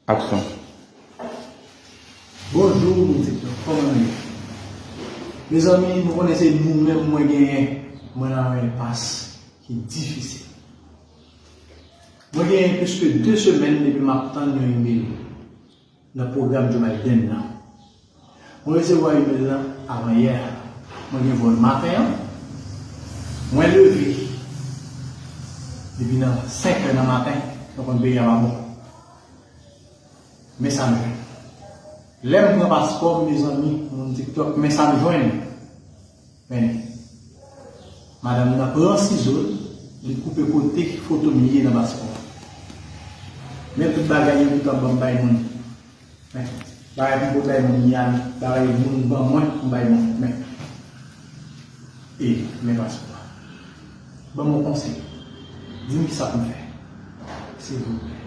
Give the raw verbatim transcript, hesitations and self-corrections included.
Aksyon. Bonjou, moun TikTok, kòman nou ye? Mezanmi, nou konnen se nou menm mwen genyen, mwen nan yon enpas ki difisil. Mwen genyen plis ke de semèn depi m ap tann yon imèl nan pwogram Joe Biden nan. Mwen resevwa imèl lan avan yè. Mwen gen vòl maten an. Mwen leve depi nan senk è nan maten. Nou konn peyi a pa bon. Men sa m jwenn. Lè m pran paspò m, mezanmi, moun TikTok, men sa m jwenn. Men, madanm nan pran sizo l, li koupe kote foto m ye nan paspò a. Men tout bagay yo gentan ban m bay moun. Men, bagay pou m bay moun, li al, bagay moun ban mwen pou m bay moun. Men, e, men paspò a. Ban m yon konsèy. Di m kisa pou m fè. Silvouplè.